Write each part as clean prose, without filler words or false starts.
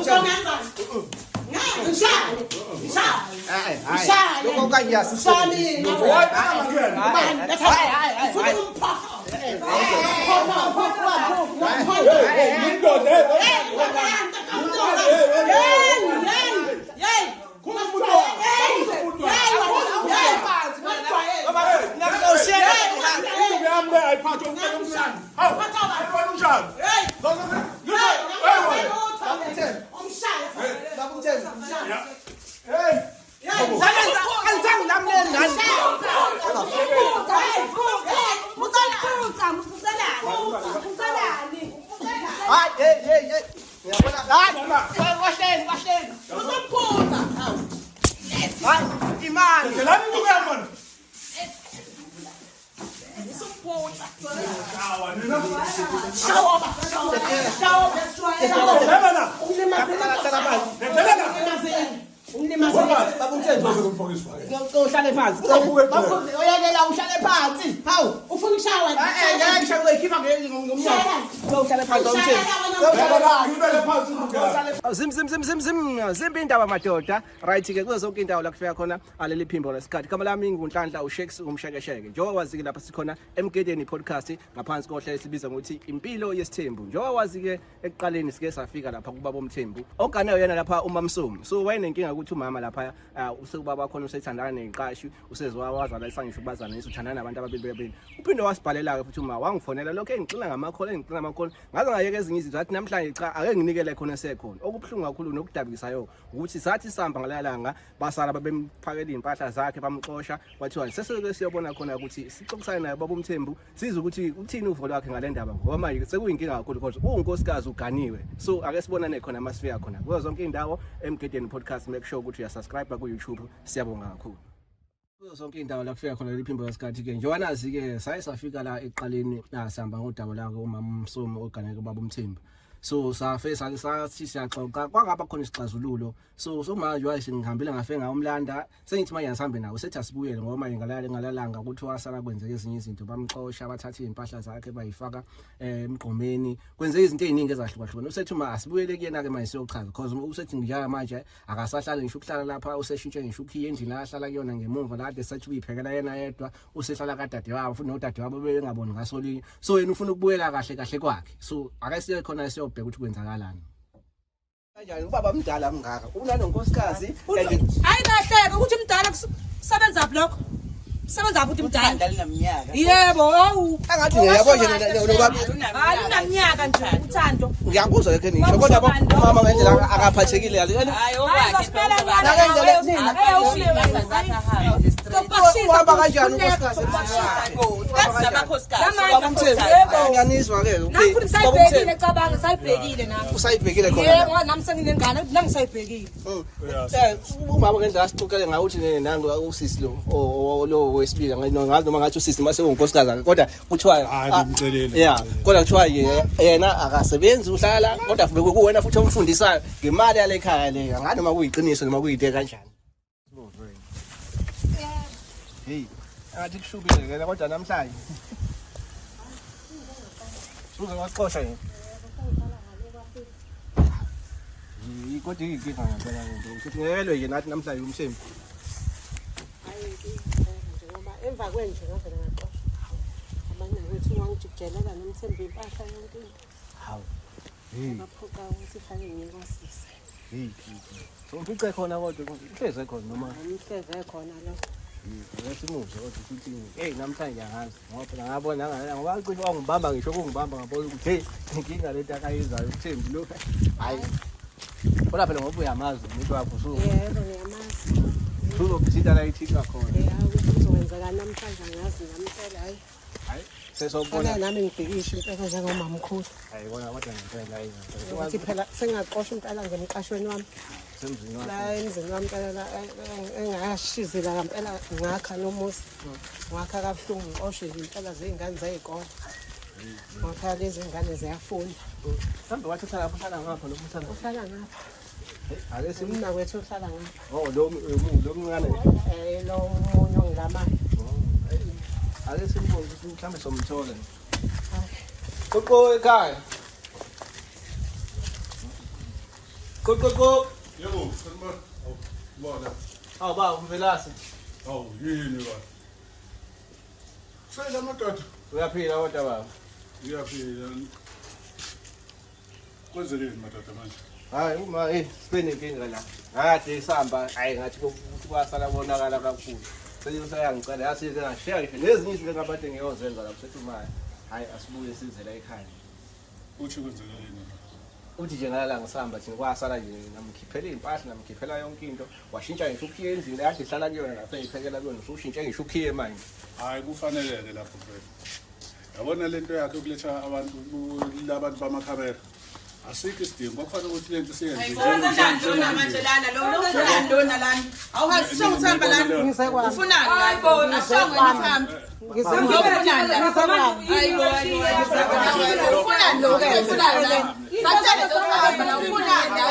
Uzongenzani? Ngeke ngishaye. Ngishaye. Hayi, hayi. Ngishaye. Lokho kanje Ngishaye mina. Ubani? Hayi, hayi, hayi. Ufuna ukumphoqa. Phoqa, phoqa, phoqa, phoqa. Indoda, hey, Hey, hey, hey, hey. Induku yami le ayiphathwa umntwana omncane. Hawu, ayibona unjani? Hey, Hayi, hey, hey, hey. Uyabona? Hayi, wahleni, wahleni. Hayi, imali. Dedelani induku yami man. Hawa, nina. Dedela la. Dedela la. Baba uMthembu. Uhlale phansi. Oyekela uhlale phansi. Hawu. Ufuna ukushawa? Eh, ngeke ngisho ngiyikhipha ngomnyango. Uhlale phansi Baba uMthembu. Uhlale phansi. Ngibeke phansi induku yami. Zim zim zim zim zim zimbi indaba madoda. Right ke kuzo zonke indawo la kufika khona aleli phimbo lesikhathi. Igama lami nguNhlanhla uShakes umshekesheke. Njengoba wazi ke lapha sikhona Emgedeni podcast ngaphansi kohlelo esibiza ngokuthi impilo yesithembu. Njengoba wazi ke ekuqaleni sike safika lapha kubaba uMthembu. Ogane yena lapha uMamsomi. So wayenenkinga ukuthi umama lapha usekubaba khona usethandana neqashi, usezwa wazala isangisho kubazana ngithi uthandana nabantu ababili bebili. Uphinde wasibhalela ke futhi uma wangifonela lokho engixina ngamakhona engixina ngamakhona. Ngaze ngayeka ezinye izinto athi namhlanje cha ake nginikele khona sekhona. Okubuhlungu kakhulu nokudabukisayo ukuthi sathi sihamba ngalalanga basala babemphakela impahla zakhe bamxosha kwathiwa seseke siyobona khona ukuthi sixoxisane naye baba uMthembu sizwe ukuthi uthini uvo lwakhe ngale ndaba ngoba manje sekuyinkinga kakhulu because uwunkosikazi uganiwe. So ake sibonane khona masifika khona kuzo zonke indawo Emgedeni podcast. Make sure ukuthi uyasubscribe ku YouTube. Siyabonga kakhulu. Kuzo zonke indawo la kufika khona liphimbo lasikhathi ke njengoba nazi ke saye safika la ekuqaleni sihamba ngodaba la umama uMsomi oganeke ubaba uMthembu. So safe sathi sathi siyaxoxa kwangaba khona isixazululo. So so manje waye sengihambile ngafe ngawumlanda sengithi manje asihambe nawo sethi asibuyele ngoba manje ngalala ngalalanga ukuthi wasala kwenzeka ezinye izinto bamxosha bathatha izimpahla zakhe bayifaka emgqomeni kwenzeka izinto eziningi ezahlukahlukene. Usethi uma asibuyele kuyena ke manje siyochaza because usethi njalo manje akasahlali ngisho ukuhlala lapha useshintshe ngisho ukhiye endlini ahlala kuyona ngemumva la kade sethi uyiphekela yena yedwa usehlala kadade wabo futhi nodade wabo bengaboni ngasolinye. So yena ufuna ukubuyela kahle kahle kwakhe. So ake siye khona siyobheka ukuthi kwenzakalani kanjani. Ubaba mdala mngaka unanonkosikazi. Hayi kahleke ukuthi mdala kusebenza lokho. Kusebenza ukuthi mdala. Uthanda linaminyaka. Yebo, awu. Engathi ngiyabo nje nobaba. Hayi unaminyaka nje uthando. Ngiyakuzwa ke nisho kodwa mama ngendlela akaphathekile kahle. Hayi Hayi okwakhe. zasipela Uhamba kanjani unkosikazi? Baba Mthembu, ngiyanizwa ke. Okay. Nami futhi Baba ngisayibhekile Mthembu, cabanga sayibhekile nami. usayibhekile khona. Yebo, nami senginengane nami ngisayibhekile. Umama ngendlela asixoxele ngayo uthi nangu usisi lo lo wesibili ngazi noma ngathi usisi mase unkosikazi akhe kodwa kuthiwa Hayi, ngimcelile, yeah ngimcelile. kodwa kuthiwa yena akasebenzi uhlala kodwa kuwena futhi omfundisayo ngemali yale khaya le angani noma kuyiqiniso noma kuyinto kanjani. Hey, ngathi kushubile ke kodwa namhlanje uze waxosha yena. Yi kodwa iyinkinga ngempela lento. Ukuthi ngekelwe nje nathi namhlanje umshembi. Njengoba emva kwenje ngavele ngaxoshwa. Abanakwethu wangijijelela nomthembu impahla yonke into. Hawu. Hey, Baphoqa ukuthi fanele ngikwasise. hey. So umfice khona kodwa uhleze khona noma Umhleze khona lo. ake simuzwe kodwa ukuthi hey namhlanje angazi ngoba phela ngabona ngala ngoba cishe wangibamba ngisho kungibamba ngabona ukuthi hey inkinga lento akayenzayo uThembi lo. Hayi. Kodwa phela ngoba uyamazi umuntu wakho so Yebo ngiyamazi. uzobhisita la ithika khona. Ya ukuthi kuzokwenzeka namhlanje angazi nami impela hayi. Hayi sesobona. Fanele nami ngibhekishe impela njengomamkhulu. Hayi kona kodwa ngempela hayi. Ukuthi phela sengaxosha impela nje emqashweni wami. Semzini wakho. La emzini wami impela la engashizela ngempela ngakha nomuzi. Ngakha kabuhlungu ngixoshe nje impela zey'ngane zey'kole. Ngakha lezi ngane ziyafunda. Mhlawumbe wathi uhlala lapho uhlala ngapha lo uhlala. Uhlala ngapha. Ake sim Umna wethu uhlala ngapha. Oh lo lo mncane. Lo munye ongilamayo. Ake simbone ukuthi mhlawumbe somthola. Qoqo ekhaya. Qoqoqo. Yebo, sanibona. Awu, bona. Awu baba uMvelase. Awu, yini baba? Sela madoda. Uyaphila kodwa baba. Uyaphila. Kwenzekeni madoda manje? Hayi uma sibe nenkinga la. Kade sihamba hayi ngathi ukuthi kwasala bonakala kakhulu. Seyangicela yasize ngashiya ngisho nezinye izinto engabade ngiyozenza lapho sethi uma hayi asibuye size la ekhaya. Uthi kwenzekeni? Uthi nje ngalala ngisihamba thina kwasala nje namkhiphela iy'mpahla namkhiphela yonke into washintsha ngisho ukhiye endlini le kade ihlala kuyona lapho engiphekela kuyona usushintshe ngisho ukhiye manje. Hayi kufaneleke lapho phela. Yabona lento yakhe ukuletha abantu labantu bamakhamera. Asikho isidingo kwakufanele ukuthi lento siyenze. Ufunani lona manje lana lo ufunani lona lana awuhazi sewuthamba lana ufunani la ashange uthamba ufunani la hayibo ufunani lo ufunani la sathane uthamba la ufunani la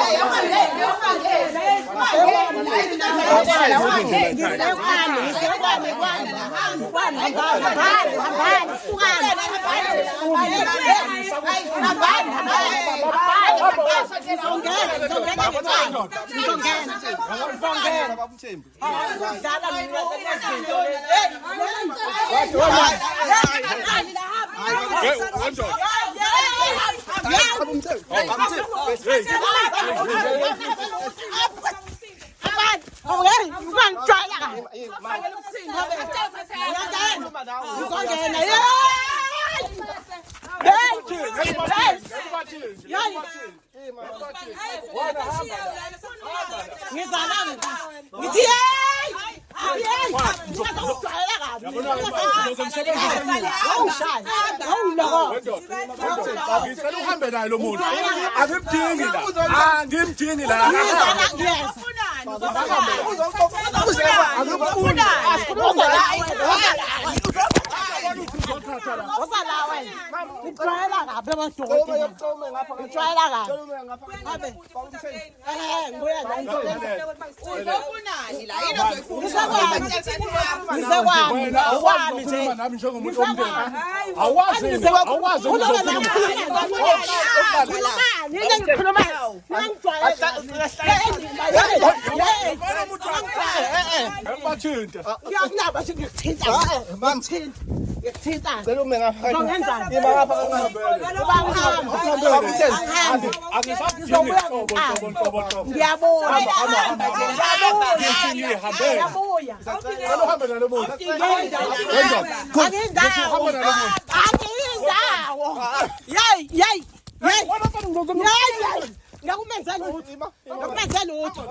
Ngicela uhambe naye lo muntu. Angimdingi la. Angimdingi la. Wena awukwazi ukukhuluma nami njengomuntu omndeni. Awazi awazi Bathinta. Cela ume ngapha. Ima ngapha kancane. Angisakudingi nhlobo nhlobo nhlobo nhlobo. Ngiyabona. Ngithi ngihambe. Ngiyabuya. Cela uhambe nalo muntu. Angindawo. Angindawo. Yey, yey. Yey. Yey, yey. Ngakumenze lutho. Ngakumenze lutho.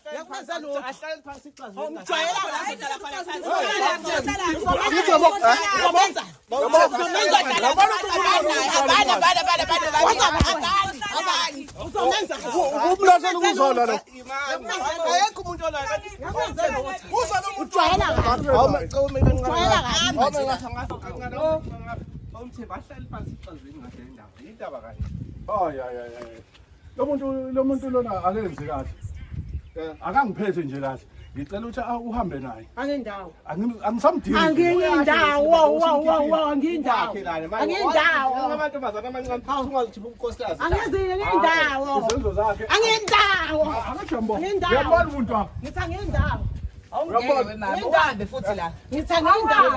Ngakumenze lutho. Ahlale phansi ixazulule. Ungijwayela Uzomenza. Uzomenza. Umlahlele ukuzala lo. Akekho umuntu olayo. Ngakumenze lutho. Ujwayela kabi. Awume cela ume kancane. Ujwayela kabi. Awume ngapha ngapha kancane. Umthembu ahlale phansi ixazulule ngahle indaba. Indaba kanye. Hayi hayi hayi. Lo muntu lona akenzi kahle. Akangiphethe nje kahle. Ngicela ukuthi uhambe naye. Angindawo. Angisamdingi. Angindawo. Wo wo wo angindawo. Angindawo. Amantombazane amancane ungazuthi unkosikazi. Angizindawo. Izenzo zakhe. Angindawo. Akajambo. Angindawo. Uyabona umuntu wakho. Ngithi angindawo. Uhambe futhi la Ngithi angindawo.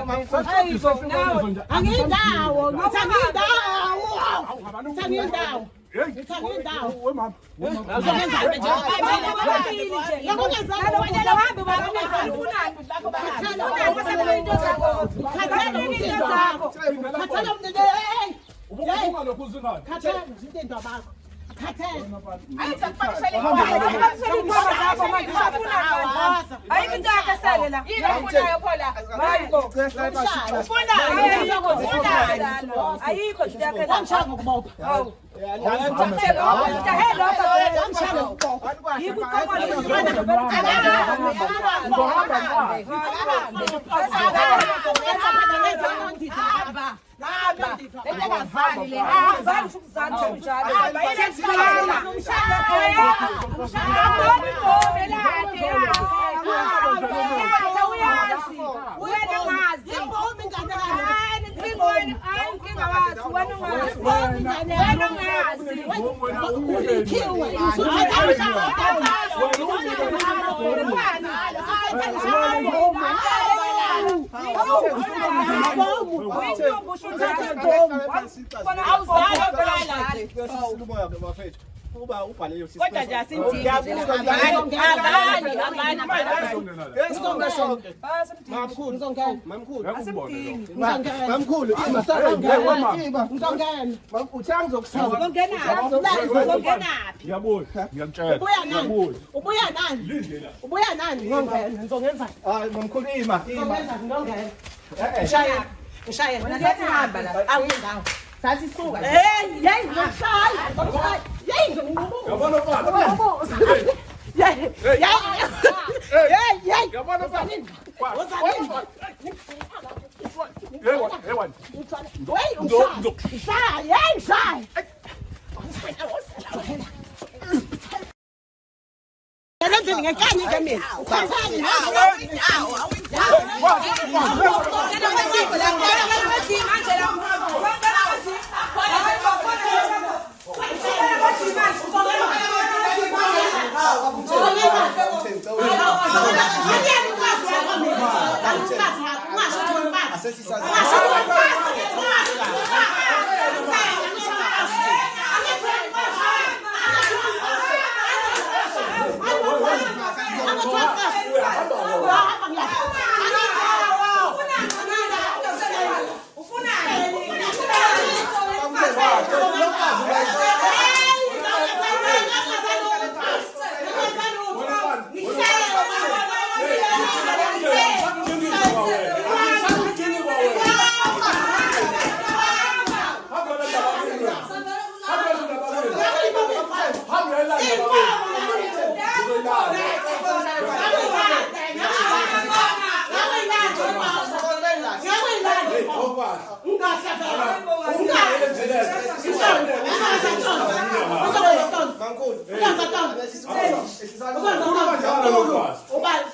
Angindawo. Ngithi angindawo. Ngithi angindawo. Ngithi angindawo. We mama. Ubukhuluma lokhu uzingane. Ayikho into yakhe esele la. Yini ofunayo pho la? Hayibo. Ufunani? Ufunani? Ayikho into yakhe la. Wangishaya ngokubopha. Hawu. Ujahe lokho. Wangishaya ngokubopha. Yikho uqobo. Uba ubhalele usisi. Kodwa nje asimdingi nje. Hambani, hambani, hambani. Sonke sonke. Mamkhulu. Ngizongena. Mamkhulu. Ngizongena. Mamkhulu. Ima. Ngizongena. Uthe ngizokusiza. Uzongenaphi? Uzongenaphi? Ngiyabuya, ngiyakutshela. Ubuya nani? Ngiyabuya. Ubuya nani? Linde la. Ubuya nani? Ngizongena. Ngizongenza. Hayi mamkhulu ima. Ima. Ngizongenza. Ngizongena. Eh eh. Ngishaye. Ngishaye. Wena sathi hamba la. Angiyindawo. Sathi suka. Hey, hey, ngizokushaya. Ngizokushaya. Hey, ngizokunqubuza. Yabona mfana. Ngizokunqubuza. Hey, hey, hey, hey. Yabona mfana. Wozanini. Hey wena, hey wena. Hey, ngishaye. Ngishaye, hey, ngishaye. Endlini ngenkani ke mina. Ukhonzani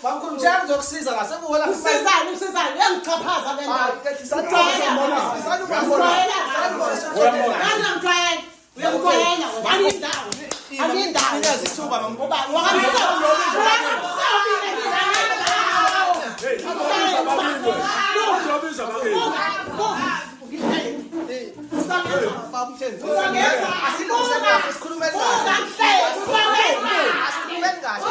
Mamkhulu uthe ngizokusiza la sekuwela. Usizani, usizani, uyangichaphaza le ndawo. Uyangijwayela, angiyindawo, angiyindawo. Nikeza ithuba mamkhulu. Asilungise kahle, sikhulume kahle. Asikhulume kahle.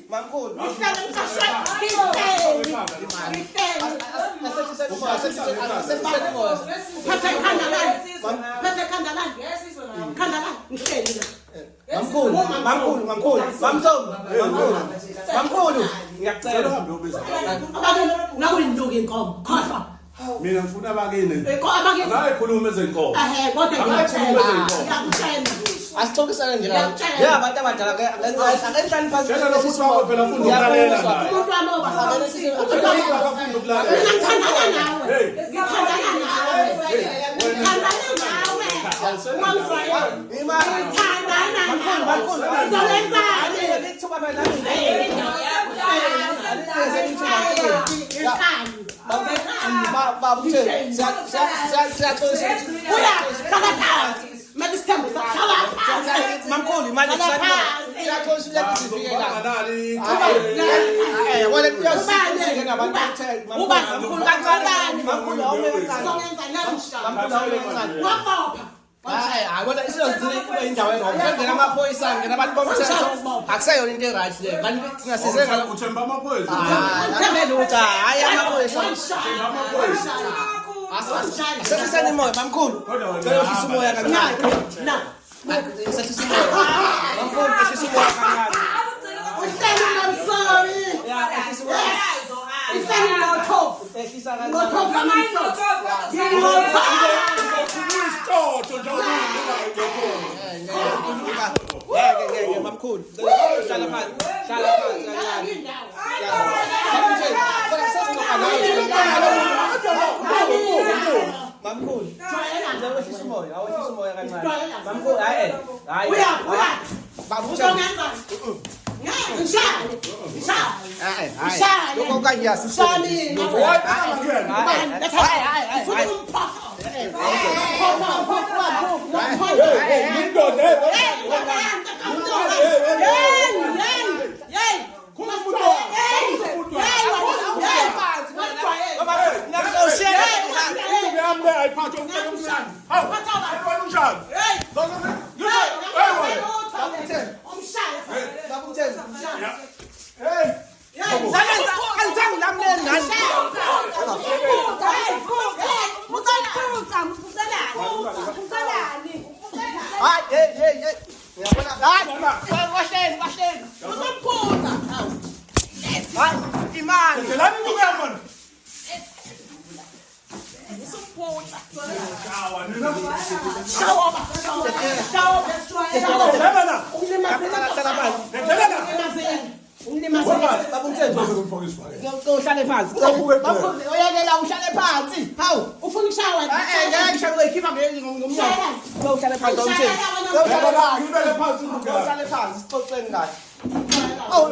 Mamkhulu. Mamkhulu, mamkhulu, mamkhulu, mamthombo, mamkhulu, mamkhulu, ngiyacela. Nakuyinuka inkomo, khohlwa. Mina ngifuna abakini. Abakini. Angayikhuluma ezenkomo. Ehe, kodwa ngiyakutshela. Ngiyakutshela. Asixoxisane nje la. Ya abantu abadala ke akenhlani phansi. Tshela lo futhi wakho phela funda ukulalela naye. Umuntu wami oba. Akafunda ukulalela. Mina ngithandana nawe. Hey. Ngithandana nawe. Ngithandana nawe. Ungangizwela. Ima. Ngithandana nawe. Mamkhulu. Uzongenzani? Ithuba phela nami. Inkani. Baba uthe siyaxolisa. Buya, hlala phansi. Mele isithembu sakho, hlala phansi. Mamkhulu imali siyaxolisa ukuthi sifike la. Bangalali. Eh, wena kuyasifike ngabantu bethe. Mamkhulu kancane. Mamkhulu awume kancane. Uzongenza nami. Mamkhulu awume kancane. Wabopha. Hayi, hayi kodwa isizogcina ibe indawo e-wrong. Sengena amaphoyisa, ngena abantu bomthetho. Akuseyona into e-right le. Kanti thina size ngalo. Uthemba amaphoyisa. Athembe lutho, hayi amaphoyisa. Uthemba amaphoyisa. Sehliseni umoya, mamkhulu. Kodwa wena Cela wehlise umoya kancane. Na. Sehlisa umoya. Mamkhulu, ehlisa umoya kancane. Uhleli nomsomi. Ya, ehlisa umoya. Uhleli nothofu. Ehlisa kancane. Nothofu lamamsomi. Nginothofu. Isitotho nje Ngeke, ngeke, mamkhulu. Hlala phansi. Hlala phansi kancane. Kodwa sesixoxa nawe. Mamkhulu. Cela wehlise umoya, awehlise umoya kancane. Mamkhulu, hayi, hayi. Uya, uya. Baba, Uzongenza. Ngishaye. Ngishaye. Eh, hayi. Ngishaye. Lokho kanje Ngishaye mina. Hayi, Ubani? hayi, hayi, hayi. Ufuna ukumphoqa. Phoqa, phoqa, phoqa, phoqa. Indoda, hey, Hey, hey, hey, hey. Induku yami le ayiphathwa umntwana omncane. Hawu, ayibona unjani? Hey, wena. Hey. Hayi, hey, hey, hey. Uyabona? Hayi, kwahleni, kwahleni. Hayi, imali. Dedelani induku yami wena. Shawa, nina. Dedela la. Cala phansi. Dedela la. Baba uMthetho. Uhlale phansi. Oyekela uhlale phansi. Hawu. Ufuna ukushawa? Eh, eh, ngeke ngisho uyikhipha ngomnyango. Uhlale phansi Baba Mthembu. Beka la, ngibeke phansi induku yami. Uhlale phansi sixoxeni kahle. Awu.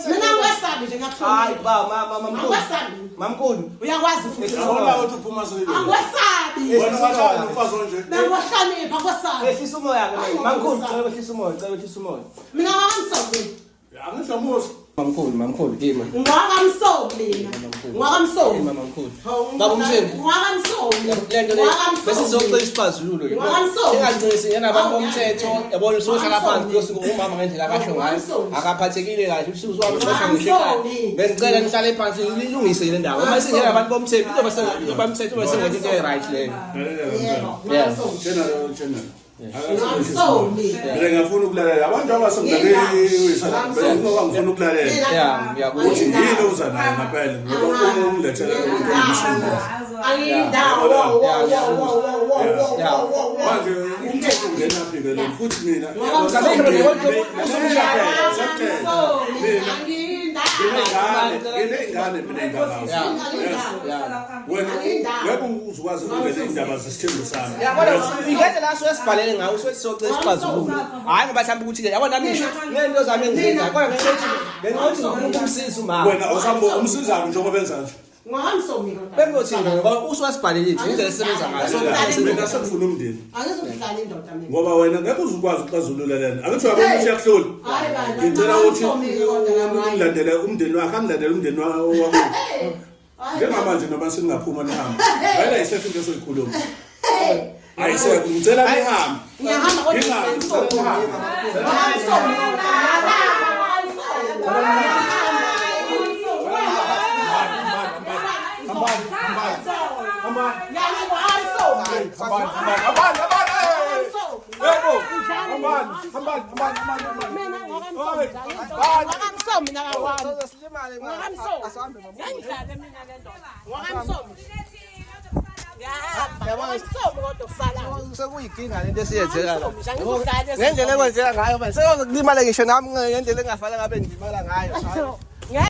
Mina angikwasabi nje Hayi ngakuhlonipha. ba mama mamkhulu. Angikwasabi. Mamkhulu. Uyakwazi futhi. Yabona ukuthi uphuma silile. Angikwasabi. Wena ungathanda umfazi onje. Bengiwahlonipha angikwasabi. Ehlisa umoya ke manje. Mamkhulu, cela wehlisa umoya, cela wehlisa umoya. Mina ngakamsomi. Angisho musa. Mamkhulu, mamkhulu kimi. Ngiwakamsomi mina. Ngiwakamsomi. Kimi mamkhulu. Baba uMthembu. Ngiwakamsomi. Lento le bese sizocela isixazululo nje. Ngiwakamsomi. Ingagcini singena bomthetho, yabona usohlala phansi kuyosuka umama ngendlela akasho ngayo. Akaphathekile kahle usuku wami usosha ngisho ekhaya. Bengicela nihlale phansi nilungise le ndawo. Uma singena abantu bomthetho, izoba izoba mthetho bese ngenza into e-right leyo. Yeah. Tshena lo, tshena lo. Ngiwakamsomi. Mina ngiyafuna ukulalela. Abantu abasemdakewisa la. Ngoba ngifuna ukulalela. Yeah, ngiyakuzwa. Uthi yini oza nayo ngempela ngoba uma ungilethela lo muntu ongisho. Angiyindawo. Manje umthetho ungena phi ke lo futhi mina Nginey'ngane mina ey'ngakazi. Wena ngeke uzukwazi ukungena iy'ndaba zesithembu sami. Yabona ingene la suke sibhalele ngawo suke sisocela isixazululo. Hayi ngoba mhlawumbe ukuthi ke yabona nami ngisho ngento zami engizenzayo kodwa ngenxa yokuthi ngenxa yokuthi ngifuna ukumsiza umama. Wena awusambo umsizayo njengoba enza nje. Ngiwakamsomi kodwa. Bengiyothi nje ngoba usuke sibhalele nje indlela esebenza ngayo. Mina sengifuna umndeni. Angizukudlala indoda mina. Ngoba wena ngeke uzukwazi ukuxazulula lena. Angithi uyabona ukuthi uyakuhlula. Hayi bani. Ngicela ukuthi ungilandele umndeni wakhe, angilandele umndeni wakubo. Njengamanje noma singaphuma nihambe. Vele ayisekho into esoyikhuluma. Ayisekho, ngicela nihambe. Ngiyahamba kodwa Ngingahambi, ngicela nihambe. Ngiwakamsomi. Hambani, hambani, hey! Yebo. Hambani, hambani, hambani, hambani, hambani. Mina Hey, ngiwakamsomi mina kakwami. Silimale Ngiwakamsomi. Asihambe mama. Ngiyangidlala mina le ndoda. Ngiwakamsomi. Ngiyahamba. Ngiwakamsomi kodwa kusalayo. Sekuyinkinga lento esiyenzeka la. Angizudlala Ngendlela ekwenzeka ngayo manje sekulimale ngisho nami ngendlela engafanele ngabe ngilimala ngayo.